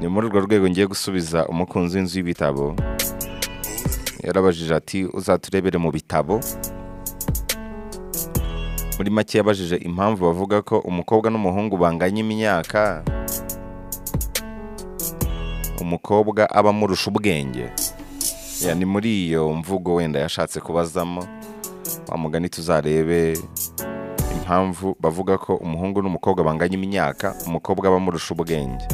Ni muri urwo rwego ngiye gusubiza umukunzi w'inzu y'ibitabo. Yarabajije ati: "Uzaturebere mu bitabo." Muri make yabajije impamvu bavuga ko umukobwa n'umuhungu banganya imyaka, umukobwa aba amurusha ubwenge. Yeah, ni muri iyo mvugo wenda yashatse kubazamo wa mugani, tuzarebe impamvu bavuga ko umuhungu n'umukobwa banganya imyaka, umukobwa aba amurusha ubwenge.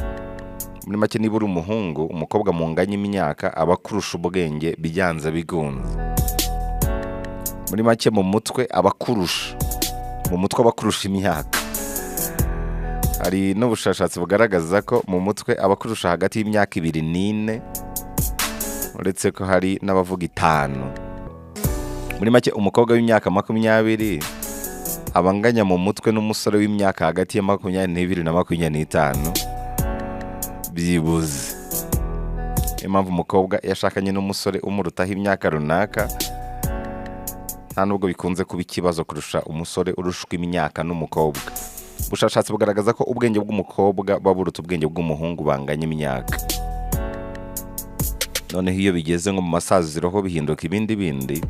Muri make, niba uri umuhungu, umukobwa munganya imyaka aba akurusha ubwenge byanze bikunze. Muri make, mu mutwe aba akurusha, mu mutwe aba akurusha imyaka. Hari n'ubushakashatsi bugaragaza ko mu mutwe aba akurusha hagati y'imyaka 2 n'4, uretse ko hari n'abavuga 5. Muri make, umukobwa w'imyaka 20 aba anganya mu mutwe n'umusore w'imyaka hagati ya 22 na 25 byibuze. Niyo mpamvu umukobwa iyo ashakanye n'umusore umurutaho imyaka runaka, nta nubwo bikunze kuba ikibazo kurusha umusore urushwa imyaka n'umukobwa. Ubushakashatsi bugaragaza ko ubwenge bw'umukobwa buba buruta ubwenge bw'umuhungu banganya imyaka. Noneho iyo bigeze nko mu masaziro ho bihinduka ibindi bindi.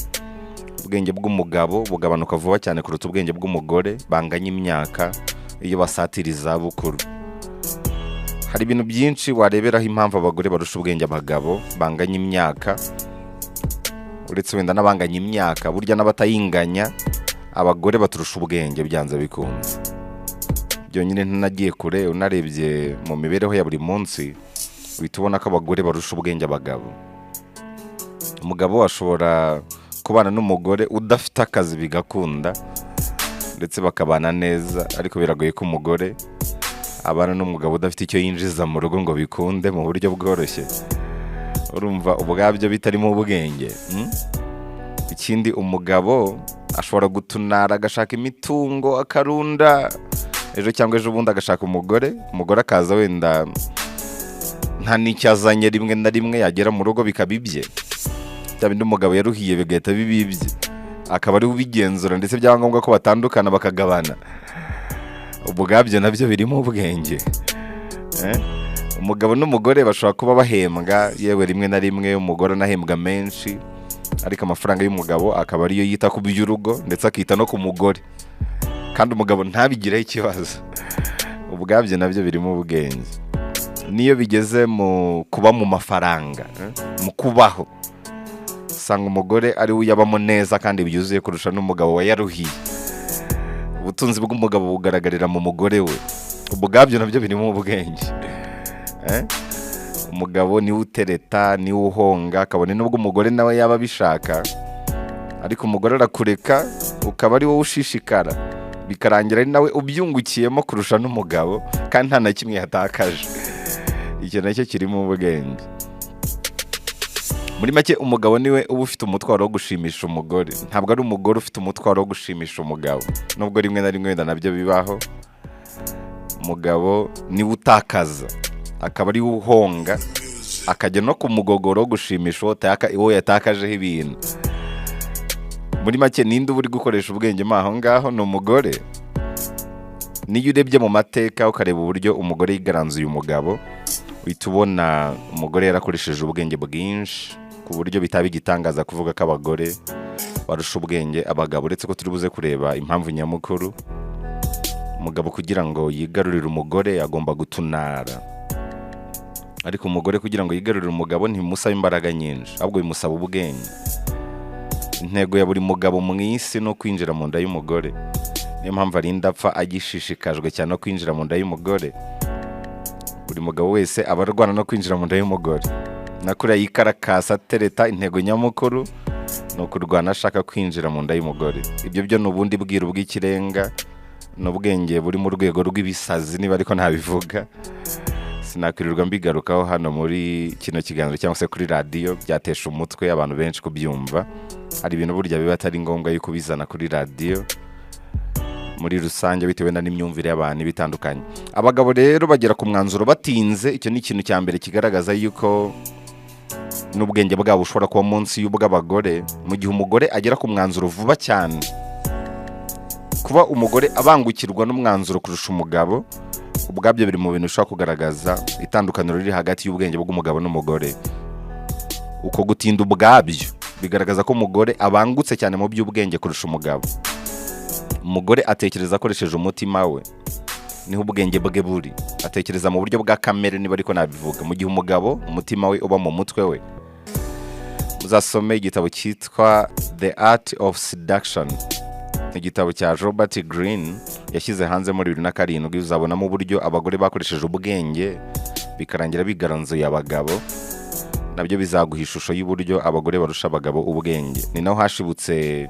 Ubwenge bw'umugabo bugabanuka vuba cyane kuruta ubwenge bw'umugore banganya imyaka iyo basatira izabukuru. Hari ibintu byinshi wareberaho impamvu abagore barusha ubwenge abagabo banganya imyaka. Uretse wenda n'abanganya imyaka, burya n'abatayinganya abagore baturusha ubwenge byanze bikunze. Byonyine ntanagiye kure, unarebye mu mibereho ya buri munsi uhita ubona ko abagore barusha ubwenge abagabo. Umugabo ashobora kubana n'umugore udafite akazi bigakunda, ndetse bakabana neza, ariko biragoye ko umugore abana n'umugabo udafite icyo yinjiza mu rugo ngo bikunde mu buryo bworoshye. Urumva ubwabyo bitarimo ubwenge, Ikindi, umugabo ashobora gutunara, agashaka imitungo, akarunda, ejo cyangwa ejo bundi agashaka umugore, umugore akaza wenda nta n'icyo azanye, rimwe na rimwe yagera mu rugo bikaba ibye. Bya bindi umugabo yaruhiye bigahita biba ibye, akaba ariwe ubigenzura, ndetse byaba ngombwa ko batandukana bakagabana. Ubwabyo nabyo birimo ubwenge, eh? Umugabo n'umugore bashobora kuba bahembwa, yewe rimwe na rimwe umugore anahembwa menshi, ariko amafaranga y'umugabo akaba ariyo yita ku by'urugo, ndetse akita no ku mugore, kandi umugabo ntabigireho ikibazo. Ubwabyo nabyo birimo ubwenge. Niyo bigeze mu kuba mu mafaranga, mu kubaho, usanga umugore ari we uyabamo neza kandi byuzuye kurusha n'umugabo wayaruhiye. Ubutunzi bw'umugabo bugaragarira mu mugore we. Ubwabyo nabyo birimo ubwenge, eh? Umugabo niwe utereta, niwe uhonga, kabone nubwo umugore nawe yaba abishaka, ariko umugore arakureka ukaba ari wowe ushishikara, bikarangira ari nawe ubyungukiyemo kurusha n'umugabo, kandi nta na kimwe yatakaje. Icyo nacyo kirimo ubwenge. Muri make, umugabo niwe uba ufite umutwaro wo gushimisha umugore, ntabwo ari umugore ufite umutwaro wo gushimisha umugabo, nubwo rimwe na rimwe wenda nabyo bibaho. Umugabo niwe utakaza, akaba ariwe uhonga, akajya no ku mugogoro wo gushimisha uwo yatakajeho ibintu. Muri make, ninde uba uri gukoresha ubwenge mo aho ngaho? Ni umugore. Niyo urebye mu mateka, ukareba uburyo umugore yigaranzuye umugabo, uhita ubona umugore yarakoresheje ubwenge bwinshi, ku buryo bitaba igitangaza kuvuga ko abagore barusha ubwenge abagabo, uretse ko turi buze kureba impamvu nyamukuru. Umugabo kugira ngo yigarurire umugore agomba gutunara, ariko umugore kugira ngo yigarurire umugabo ntibimusaba imbaraga nyinshi, ahubwo bimusaba ubwenge. Intego ya buri mugabo mu isi ni ukwinjira mu nda y'umugore. Niyo mpamvu arinda apfa agishishikajwe cyane no kwinjira mu nda y'umugore. Buri mugabo wese aba arwana no kwinjira mu nda y'umugore, na kuriya yikarakasa atereta, intego nyamukuru ni ukurwana ashaka kwinjira mu nda y'umugore. Ibyo byo ni ubundi bwiru bw'ikirenga, ni ubwenge buri mu rwego rw'ibisazi niba ariko ntabivuga. Sinakwirirwa mbigarukaho hano muri kino kiganiro cyangwa se kuri radiyo, byatesha umutwe abantu benshi kubyumva. Hari ibintu burya biba atari ngombwa yuko ubizana kuri radiyo muri rusange, bitewe na n'imyumvire y'abantu bitandukanye. Abagabo rero bagera ku mwanzuro batinze. Icyo ni ikintu cya mbere kigaragaza yuko n'ubwenge bwabo bushobora kuba munsi y'ubw'abagore, mu gihe umugore agera ku mwanzuro vuba cyane. Kuba umugore abangukirwa n'umwanzuro kurusha umugabo, Ubwabyo biri mu bintu bishobora kugaragaza itandukaniro riri hagati y'ubwenge bw'umugabo n'umugore. Uko gutinda ubwabyo bigaragaza ko umugore abangutse cyane mu by'ubwenge kurusha umugabo. Umugore atekereza akoresheje umutima we, niho ubwenge bwe buri. Atekereza mu buryo bwa kamere, niba ariko nabivuga, mu gihe umugabo umutima we uba mu mutwe we. Muzasome igitabo cyitwa The Art of Seduction, igitabo cya Robert Greene yashyize hanze muri 2007. Uzabonamo uburyo abagore bakoresheje ubwenge bikarangira bigaranzuye abagabo. Nabyo bizaguha ishusho y'uburyo abagore barusha abagabo ubwenge. Ni naho hashibutse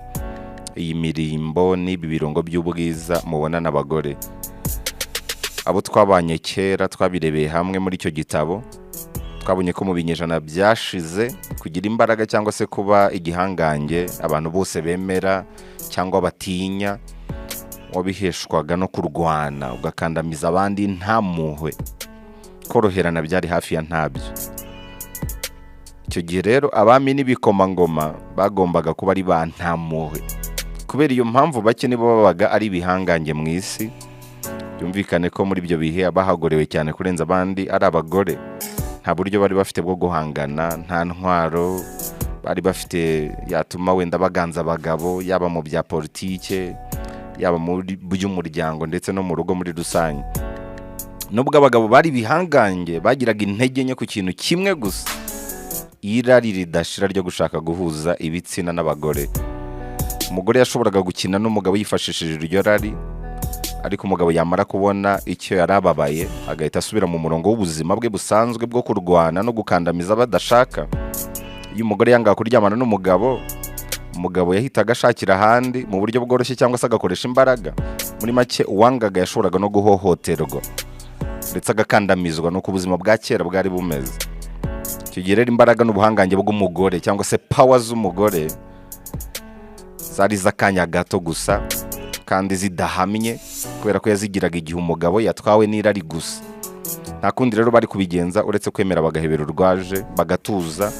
iyi mirimbo n'ibi birungo by'ubwiza mubona n'abagore. Abo twabanye kera twabirebeye hamwe muri icyo gitabo. Twabonye ko mu binyejana byashize, kugira imbaraga cyangwa se kuba igihangange abantu bose bemera cyangwa batinya, wabiheshwaga no kurwana ugakandamiza abandi nta mpuhwe. Koroherana byari hafi ya ntabyo. Icyo gihe rero abami n'ibikomangoma bagombaga kuba ari ba nta mpuhwe. Kubera iyo mpamvu, bake nibo babaga ari ibihangange mu isi. Byumvikane ko muri ibyo bihe abahagorewe cyane kurenza abandi ari abagore. Nta buryo bari bafite bwo guhangana, nta ntwaro bari bafite yatuma wenda baganza abagabo, yaba mu bya politike, yaba mu by'umuryango ndetse no mu rugo muri rusange. Nubwo abagabo bari ibihangange, bagiraga intege nke ku kintu kimwe gusa: irari ridashira ryo gushaka guhuza ibitsina n'abagore. Umugore yashoboraga gukina n'umugabo yifashishije iryo rari, ariko umugabo yamara kubona icyo yari ababaye agahita asubira mu murongo w'ubuzima bwe busanzwe bwo kurwana no gukandamiza badashaka. Iyo umugore yangaga kuryamana n'umugabo, umugabo yahitaga ashakira ahandi mu buryo bworoshye cyangwa se agakoresha imbaraga. Muri make, uwangaga yashoboraga no guhohoterwa ndetse agakandamizwa. Nuko ubuzima bwa kera bwari bumeze. Icyo gihe rero imbaraga n'ubuhangange bw'umugore cyangwa se power z'umugore zari iz'akanya gato gusa kandi zidahamye, kubera ko yazigiraga igihe umugabo yatwawe n'irari gusa. Nta kundi rero bari kubigenza uretse kwemera bagahebera urwaje, bagatuza,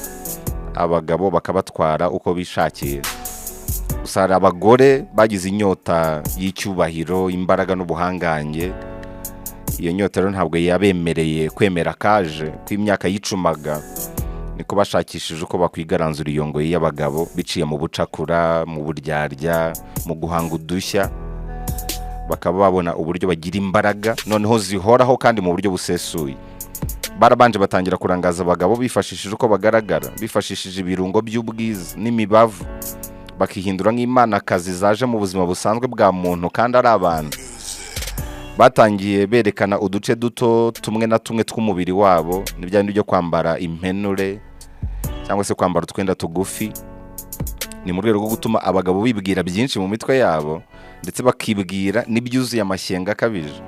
abagabo bakabatwara uko bishakiye. Gusa hari abagore bagize inyota y'icyubahiro, imbaraga n'ubuhangange. Iyo nyota rero ntabwo yabemereye kwemera akaje ko imyaka yicumaga. Niko bashakishije uko bakwigaranzura iyo ngoyi y'abagabo biciye mu bucakura, mu buryarya, mu guhanga udushya, bakaba babona uburyo bagira imbaraga noneho zihoraho kandi mu buryo busesuye. Barabanje batangira kurangaza abagabo bifashishije uko bagaragara, bifashishije ibirungo by'ubwiza n'imibavu, bakihindura nk'imanakazi zaje mu buzima busanzwe bwa muntu kandi ari abantu. Batangiye berekana uduce duto tumwe na tumwe tw'umubiri wabo, ni bya bindi byo kwambara impenure cyangwa se kwambara utwenda tugufi. Ni mu rwego rwo gutuma abagabo bibwira byinshi mu mitwe yabo, ndetse bakibwira n'ibyuzuye amashyenga akabije,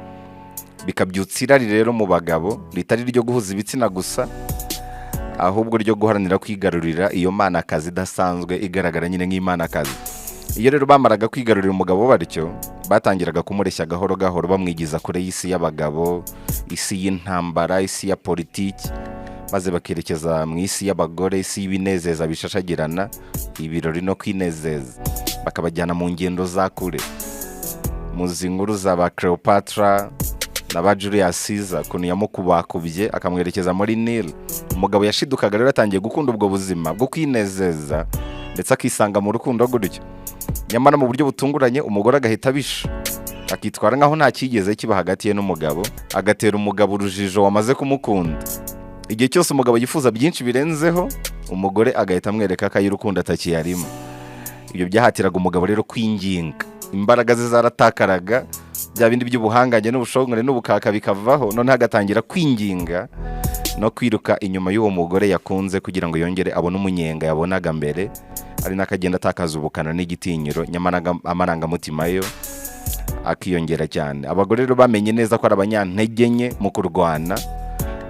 bikabyutsa irari rero mu bagabo ritari iryo guhuza ibitsina gusa, ahubwo ryo guharanira kwigarurira iyo manakazi idasanzwe igaragara nyine nk'imanakazi. Iyo rero bamaraga kwigarurira umugabo batyo, batangiraga kumureshya gahoro gahoro, bamwigiza kure y'isi y'abagabo, isi y'intambara, isi ya politiki, maze bakerekeza mu isi y'abagore, isi y'ibinezeza bishashagirana, ibirori no kwinezeza, bakabajyana mu ngendo za kure. Muzi inkuru za ba Cleopatra na ba Julius Caesar, ukuntu yamukubakubye akamwerekeza muri Nile. Umugabo yashidukaga rero atangiye gukunda ubwo buzima bwo kwinezeza, ndetse akisanga mu rukundo gutyo. Nyamara mu buryo butunguranye umugore agahita abisha, akitwara nkaho nta cyigeze kiba hagati ye n'umugabo, agatera umugabo urujijo wamaze kumukunda. Igihe cyose umugabo yifuza byinshi birenzeho, umugore agahita amwereka ko ay'urukundo atakiyarimo. Ibyo byahatiraga umugabo rero kwinginga. Imbaraga ze zaratakaraga, bya bindi by'ubuhangange n'ubushongore n'ubukaka bikavaho, noneho agatangira kwinginga no kwiruka inyuma y'uwo mugore yakunze kugira ngo yongere abone umunyenga yabonaga mbere, ari nako agenda atakaza ubukana n'igitinyiro, nyamara amarangamutima yo akiyongera cyane. Abagore rero bamenye neza ko ari abanyantege nke mu kurwana,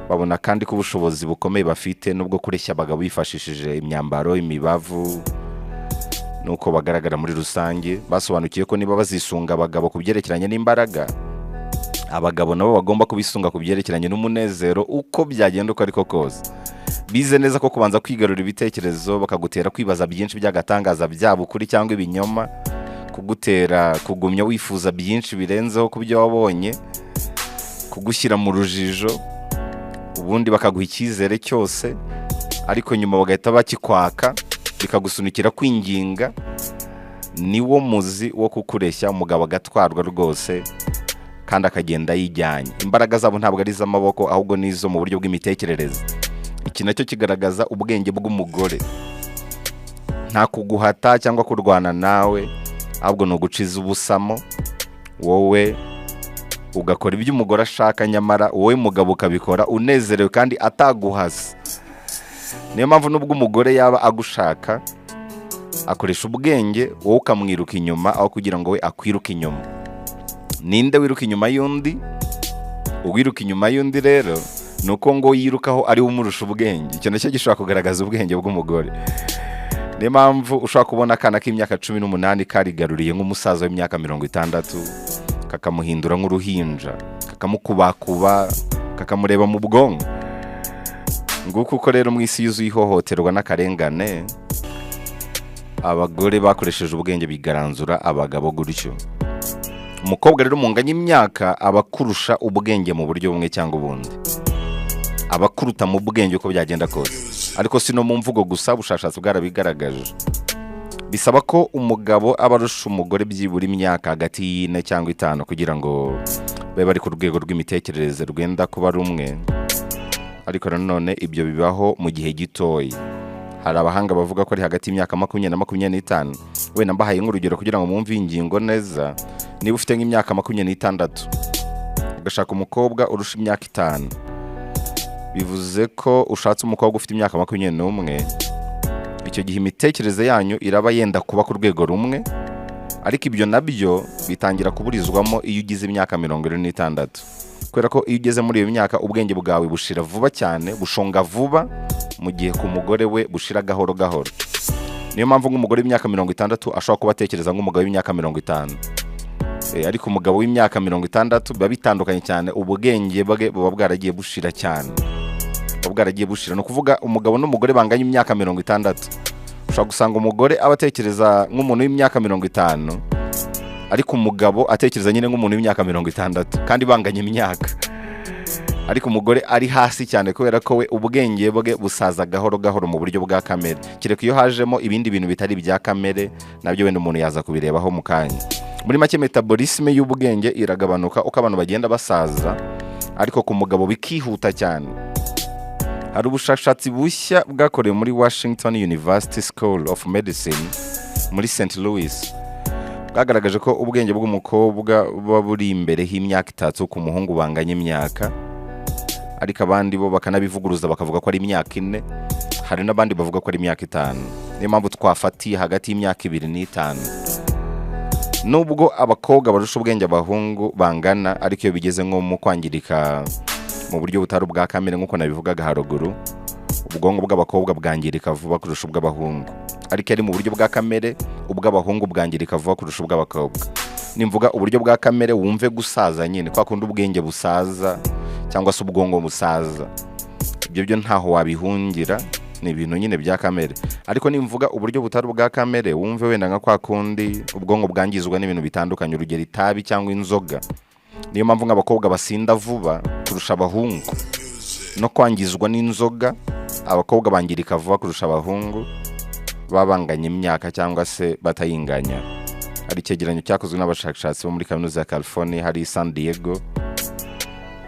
babona kandi ko ubushobozi bukomeye bafite nubwo kureshya abagabo bifashishije imyambaro, imibavu nuko bagaragara muri rusange. Basobanukiwe ko niba bazisunga abagabo ku byerekeranye n'imbaraga, abagabo nabo bagomba kubisunga ku byerekeranye n'umunezero, uko byagenda uko ariko kose. Bize neza ko kubanza kwigarurira ibitekerezo, bakagutera kwibaza byinshi by'agatangaza, byaba ukuri cyangwa ibinyoma, kugutera kugumya wifuza byinshi birenzeho ku byo wabonye. Kugushyira mu rujijo, ubundi bakaguha icyizere cyose, ariko nyuma bagahita bakikwaka, bikagusunikira kwinginga. Niwo muzi wo kukureshya, umugabo agatwarwa rwose kandi akagenda yijyanye. Imbaraga zabo ntabwo ari iz'amaboko, ahubwo ni izo mu buryo bw'imitekerereze. Iki nacyo kigaragaza ubwenge bw'umugore. Nta kuguhata cyangwa kurwana nawe, ahubwo ni uguciza ubusamo, wowe ugakora ibyo umugore ashaka, nyamara wowe mugabo ukabikora unezerewe kandi ataguhasa. Niyo mpamvu nubwo umugore yaba agushaka, akoresha ubwenge, wowe ukamwiruka inyuma aho kugira ngo we akwiruke inyuma. Ninde wiruka inyuma y'undi? Uwiruka inyuma y'undi rero ni uko ngo yirukaho ari we umurusha ubwenge. Icyo nacyo gishobora kugaragaza ubwenge bw'umugore. Niyo mpamvu ushobora kubona akana k'imyaka 18 karigaruriye nk'umusaza w'imyaka 60, kakamuhindura nk'uruhinja, kakamukubakuba, kakamureba mu bwonko. Nguko uko rero mu isi yuzuye ihohoterwa n'akarengane, abagore bakoresheje ubwenge bigaranzura abagabo gutyo. Umukobwa rero munganya imyaka aba akurusha ubwenge mu buryo bumwe cyangwa ubundi, aba akuruta mu bwenge uko byagenda kose, ariko si no mu mvugo gusa, ubushakashatsi bwarabigaragaje. Bisaba ko umugabo aba arusha umugore byibura imyaka hagati y'4 cyangwa 5 kugira ngo babe bari ku rwego rw'imitekerereze rwenda kuba rumwe. Ariko nanone ibyo bibaho mu gihe gitoya. Hari abahanga bavuga ko ari hagati y'imyaka 20 na 25. Wenda mbahaye nk'urugero kugira ngo mwumve iyi ngingo neza: niba ufite nk'imyaka 26 ugashaka umukobwa urusha imyaka 5, bivuze ko ushatse umukobwa ufite imyaka 21. Icyo gihe imitekerereze yanyu iraba yenda kuba ku rwego rumwe. Ariko ibyo nabyo bitangira kuburizwamo iyo ugize imyaka 46, kubera ko iyo ugeze muri iyo myaka ubwenge bwawe bushira vuba cyane, bushonga vuba, mu gihe ku mugore we bushira gahoro gahoro. Niyo mpamvu nk'umugore w'imyaka 60 ashobora kuba atekereza nk'umugabo w'imyaka 50. Ariko umugabo w'imyaka 60 biba bitandukanye cyane, ubwenge bwe buba bwaragiye bushira cyane, buba bwaragiye bushira. Ni ukuvuga umugabo n'umugore banganya imyaka 60, ushobora gusanga umugore aba atekereza nk'umuntu w'imyaka 50, ariko umugabo atekereza nyine nk'umuntu w'imyaka 60 kandi banganya imyaka, ariko umugore ari hasi cyane, kubera ko we ubwenge bwe busaza gahoro gahoro mu buryo bwa kamere, kereka iyo hajemo ibindi bintu bitari ibya kamere, nabyo wenda umuntu yaza kubirebaho mu kanya. Muri make, métabolisme y'ubwenge iragabanuka uko abantu bagenda basaza, ariko ku mugabo bikihuta cyane. Hari ubushakashatsi bushya bwakorewe muri Washington University School of Medicine muri St Louis, bwagaragaje ko ubwenge bw'umukobwa buba buri imbere y'imyaka 3 ku muhungu banganya imyaka, ariko abandi bo bakanabivuguruza bakavuga ko ari imyaka 4. Hari n'abandi bavuga ko ari imyaka 5. Niyo mpamvu twafatiye hagati y'imyaka 2 n'5. Nubwo abakobwa barusha ubwenge abahungu bangana, ariko iyo bigeze nko mu kwangirika mu buryo butari ubwa kamere, nk'uko nabivugaga haruguru, ubwonko bw'abakobwa bwangirika vuba kurusha ubw'abahungu. Ariko ari mu buryo bwa kamere, ubw'abahungu bwangirika vuba kurusha ubw'abakobwa. Nimvuga uburyo bwa kamere, wumve gusaza nyine kwa kundi ubwenge busaza cyangwa se ubwonko busaza. Ibyo byo ntaho wabihungira, ni ibintu nyine bya kamere. Ariko nimvuga uburyo butari ubwa kamere, wumve wenda nka kwa kundi ubwonko bwangizwa n'ibintu bitandukanye, urugero itabi cyangwa inzoga. Niyo mpamvu nk'abakobwa basinda vuba kurusha abahungu. No kwangizwa n'inzoga, abakobwa bangirika vuba kurusha abahungu baba banganya imyaka cyangwa se batayinganya. Hari icyegeranyo cyakozwe n'abashakashatsi bo muri Kaminuza ya California hari San Diego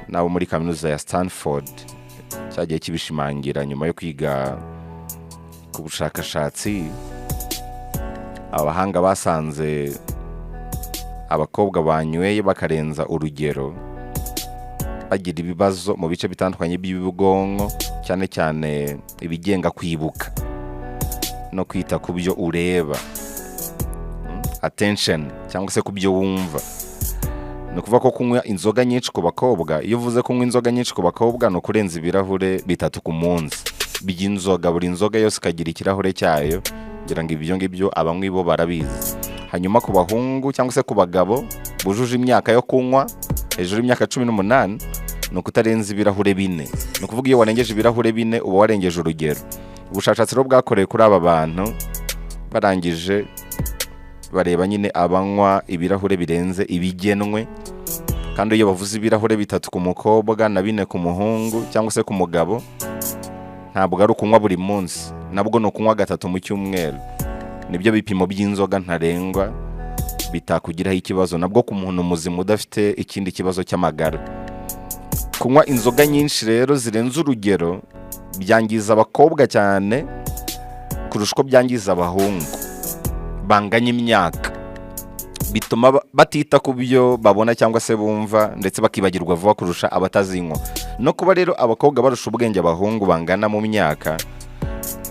n'abo muri Kaminuza ya Stanford cyagiye kibishimangira. Nyuma yo kwiga ku bushakashatsi, abahanga basanze abakobwa banyweye bakarenza urugero bagira ibibazo mu bice bitandukanye by'ubwonko, cyane cyane ibigenga kwibuka no kwita ku byo ureba, attention, cyangwa se ku byo wumva. Ni ukuvuga ko kunywa inzoga nyinshi ku bakobwa, iyo uvuze kunywa inzoga nyinshi ku bakobwa ni ukurenza ibirahure 3 ku munsi by'inzoga, buri nzoga yose ikagira ikirahure cyayo. Ngira ngo ibyo ngibyo abanywi bo barabizi. Hanyuma ku bahungu cyangwa se ku bagabo bujuje imyaka yo kunywa, hejuru y'imyaka 18, ni ukutarenza ibirahure 4. Ni ukuvuga iyo warengeje ibirahure 4 uba warengeje urugero. Ubushakashatsi rero bwakorewe kuri aba bantu, barangije bareba nyine abanywa ibirahure birenze ibigenwe. Kandi iyo bavuze ibirahure 3 ku mukobwa na 4 ku muhungu cyangwa se ku mugabo, ntabwo ari ukunywa buri munsi, nabwo ni ukunywa 3 mu cyumweru. Nibyo bipimo by'inzoga ntarengwa bitakugiraho ikibazo, nabwo ku muntu muzima udafite ikindi kibazo cy'amagara. Kunywa inzoga nyinshi rero zirenze urugero byangiza abakobwa cyane kurusha uko byangiza abahungu banganya imyaka. Bituma batita ku byo babona cyangwa se bumva, ndetse bakibagirwa vuba kurusha abatazinywa. No kuba rero abakobwa barusha ubwenge abahungu bangana mu myaka,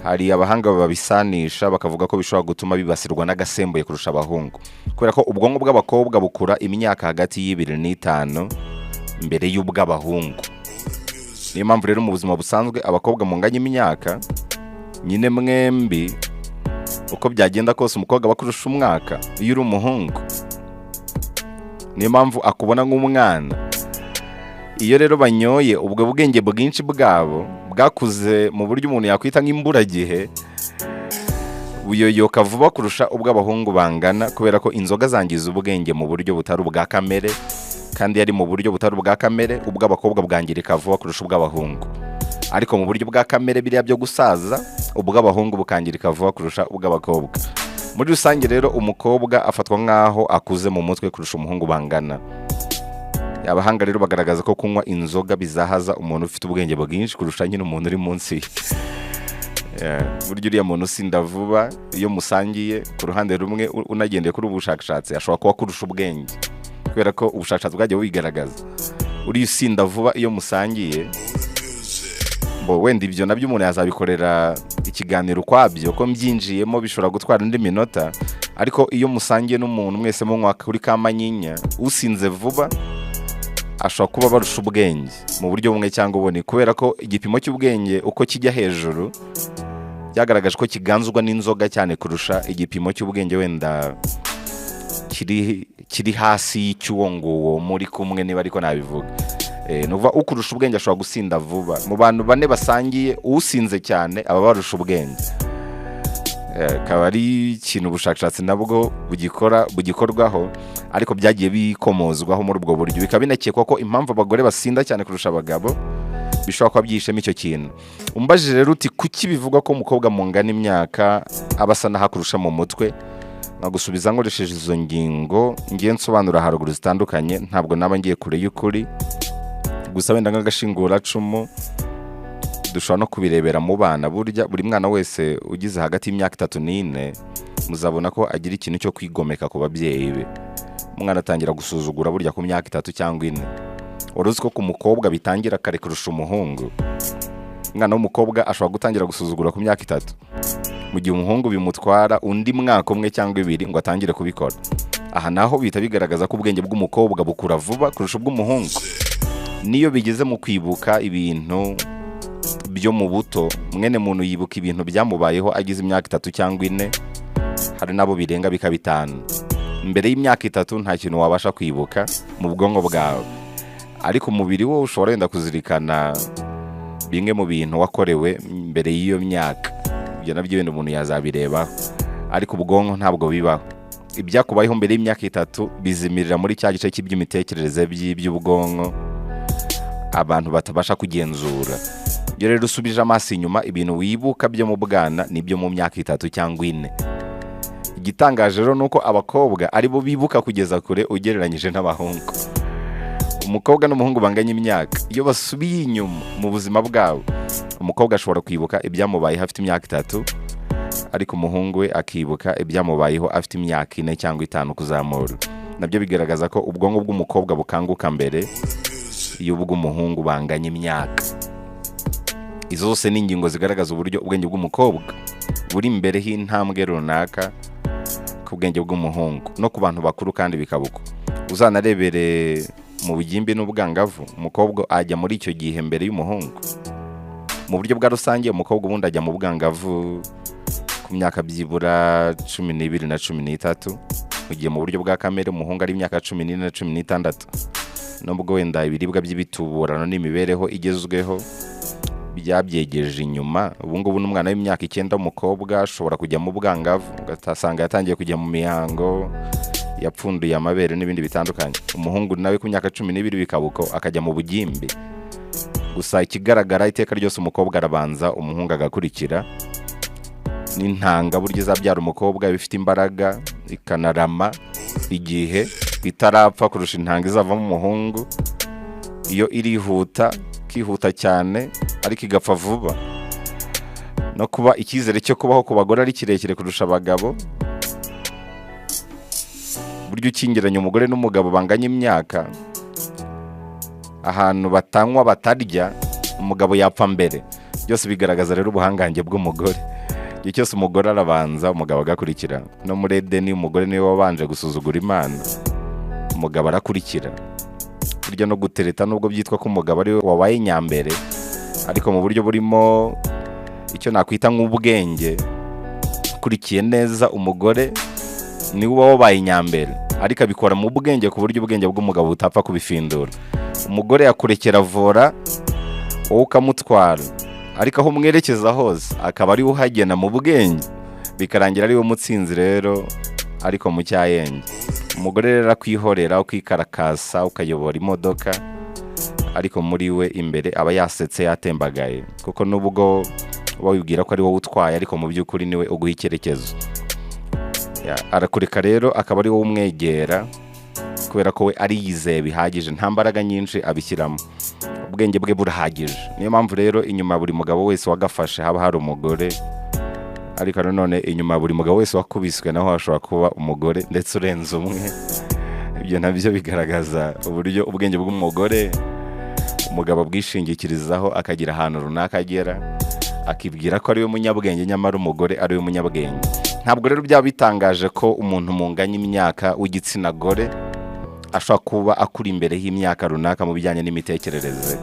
hari abahanga babisanisha bakavuga ko bishobora gutuma bibasirwa n'agasembuye kurusha abahungu, kubera ko ubwonko bw'abakobwa bukura imyaka hagati y'2 n'5 mbere y'ubw'abahungu. Niyo mpamvu rero mu buzima busanzwe abakobwa munganya imyaka nyine mwembi, uko byagenda kose umukobwa aba akurusha umwaka iyo uri umuhungu. Niyo mpamvu akubona nk'umwana. Iyo rero banyoye, ubwo bwenge bwinshi bwabo bwakuze mu buryo umuntu yakwita nk'imburagihe buyoyoka vuba kurusha ubw'abahungu bangana, kubera ko inzoga zangiza ubwenge mu buryo butari ubwa kamere, kandi yari mu buryo butari ubwa kamere ubw'abakobwa bwangirika vuba kurusha ubw'abahungu. Ariko mu buryo bwa kamere biriya byo gusaza, ubw'abahungu bukangirika vuba kurusha ubw'abakobwa. Muri rusange rero umukobwa afatwa nk'aho akuze mu mutwe kurusha umuhungu bangana. Abahanga rero bagaragaza ko kunywa inzoga bizahaza umuntu ufite ubwenge bwinshi kurusha nyine umuntu uri munsi ye. Burya uriya muntu usinda vuba iyo musangiye, ku ruhande rumwe unagendeye kuri ubu bushakashatsi ashobora kuba akurusha ubwenge, kubera ko ubushakashatsi bwagiye bubigaragaza. Uriya usinda vuba iyo musangiye, bo wenda ibyo nabyo umuntu yazabikorera ikiganiro ukwabyo, ko mbyinjiyemo bishobora gutwara indi minota. Ariko iyo musangiye n'umuntu mwese munywa kuri kamanyinya, usinze vuba ashobora kuba barusha ubwenge mu buryo bumwe cyangwa ubundi, kubera ko igipimo cy'ubwenge uko kijya hejuru byagaragaje ko kiganzwa n'inzoga cyane kurusha igipimo cy'ubwenge wenda kiri hasi y'icy'uwo nguwo muri kumwe, niba ariko nabivuga. Ni ukuvuga ukurusha ubwenge ashobora gusinda vuba. Mu bantu 4 basangiye, usinze cyane aba barusha ubwenge. Akaba ari ikintu ubushakashatsi nabwo bugikorwaho, ariko byagiye bikomozwaho muri ubwo buryo. Bikaba binakekwa ko impamvu abagore basinda cyane kurusha abagabo bishobora kuba byihishemo icyo kintu. Umbajije rero uti kuki bivugwa ko umukobwa mungana imyaka aba asa n'aho akurusha mu mutwe, nkagusubiza nkoresheje izo ngingo ngiye nsobanura haruguru zitandukanye, ntabwo naba ngiye kure y'ukuri. Gusa wenda nk'agashinguracumu dushobora no kubirebera mu bana. Burya buri mwana wese ugize hagati y'imyaka 3 n'4 muzabona ko agira ikintu cyo kwigomeka ku babyeyi be. Umwana atangira gusuzugura burya ku myaka 3 cyangwa 4. Wari uzi ko ku mukobwa bitangira kare kurusha umuhungu? Umwana w'umukobwa ashobora gutangira gusuzugura ku myaka 3, mu gihe umuhungu bimutwara undi mwaka umwe cyangwa 2 ngo atangire kubikora. Aha naho bihita bigaragaza ko ubwenge bw'umukobwa bukura vuba kurusha ubw'umuhungu. Niyo bigeze mu kwibuka ibintu byo mu buto, mwene muntu yibuka ibintu byamubayeho agize imyaka 3 cyangwa 4, hari nabo birenga bikaba 5. Mbere y'imyaka 3 nta kintu wabasha kwibuka mu bwonko bwawe, ariko umubiri wo ushobora wenda kuzirikana bimwe mu bintu wakorewe mbere y'iyo myaka. Ibyo nabyo wenda umuntu yazabirebaho, ariko ubwonko ntabwo bibaho. Ibyakubayeho mbere y'imyaka 3 bizimirira muri cya gice cy'iby'imitekerereze by'ubwonko abantu batabasha kugenzura. Iyo rero usubije amaso inyuma, ibintu wibuka byo mu bwana nibyo mu myaka 3 cyangwa 4. Igitangaje rero nuko abakobwa aribo bibuka kugeza kure ugereranyije n'abahungu. Umukobwa n'umuhungu banganya imyaka, iyo basubiye inyuma mu buzima bwabo, umukobwa ashobora kwibuka ibyamubayeho afite imyaka 3, ariko umuhungu we akibuka ibyamubayeho afite imyaka 4 cyangwa 5 kuzamura. Nabyo bigaragaza ko ubwonko bw'umukobwa bukanguka mbere y'ubw'umuhungu banganya imyaka. Izo zose ni ingingo zigaragaza uburyo ubwenge bw'umukobwa buri imbere y'intambwe runaka ku bwenge bw'umuhungu, no ku bantu bakuru kandi bikaba uko. Uzanarebere mu bugimbi n'ubwangavu, umukobwa ajya muri icyo gihe mbere y'umuhungu. Mu buryo bwa rusange umukobwa ubundi ajya mu bwangavu ku myaka byibura 12 na 13, mu gihe mu buryo bwa kamere umuhungu ari imyaka 14 na 16. Nubwo wenda ibiribwa by'ibituburano n'imibereho igezweho byabyegeje inyuma, ubu ngubu n'umwana w'imyaka 9 w'umukobwa ashobora kujya mu bwangavu, ugasanga yatangiye kujya mu mihango, Yapfunduye amabere n'ibindi bitandukanye. Umuhungu nawe ku myaka 12 bikaba uko, akajya mu bugimbi. Gusa ikigaragara, iteka ryose umukobwa arabanza, umuhungu agakurikira. N'intanga burya izabyara umukobwa iba ifite imbaraga, ikanarama igihe itarapfa kurusha intanga izavamo umuhungu. Iyo irihuta, ikihuta cyane, ariko igapfa vuba. No kuba icyizere cyo kubaho ku bagore ari kirekire kurusha abagabo. Burya ukingiranye umugore n'umugabo banganya imyaka, ahantu batanywa batarya, umugabo yapfa mbere. Byose bigaragaza rero ubuhangange bw'umugore. Igihe cyose umugore arabanza, umugabo agakurikira. No muri Edeni umugore niwe wabanje gusuzugura Imana, umugabo arakurikira. Burya no gutereta, nubwo byitwa ko umugabo ariwe wabaye nyambere, ariko mu buryo burimo icyo nakwita nk'ubwenge ukurikiye neza, umugore niwe uba wabaye nyambere, ariko abikora mu bwenge, ku buryo ubwenge bw'umugabo butapfa kubifindura. Umugore yakurekera volant, wowe ukamutwara, ariko aho umwerekeza hose akaba ariwe uhagena mu bwenge, bikarangira ariwe mutsinzi rero, ariko mu cyayenge. Umugore rero akwihorera, ukikarakasa, ukayobora imodoka, ariko muri we imbere aba yasetse, yatembagaye, kuko nubwo uba wibwira ko ari wowe utwaye, ariko mu by'ukuri niwe uguha icyerekezo. Arakureka rero akaba ari wowe umwegera, kubera ko we ariyizeye bihagije, nta mbaraga nyinshi abishyiramo, ubwenge bwe burahagije. Niyo mpamvu rero inyuma ya buri mugabo wese wagafashe haba hari umugore, ariko nanone inyuma ya buri mugabo wese wakubiswe naho hashobora kuba umugore, ndetse urenze umwe. Ibyo nabyo bigaragaza uburyo ubwenge bw'umugore umugabo abwishingikirizaho, akagira ahantu runaka agera, akibwira ko ariwe munyabwenge, nyamara umugore ariwe munyabwenge. Ntabwo rero byaba bitangaje ko umuntu munganya imyaka w'igitsina gore ashobora kuba akuri imbere y'imyaka runaka mu bijyanye n'imitekerereze.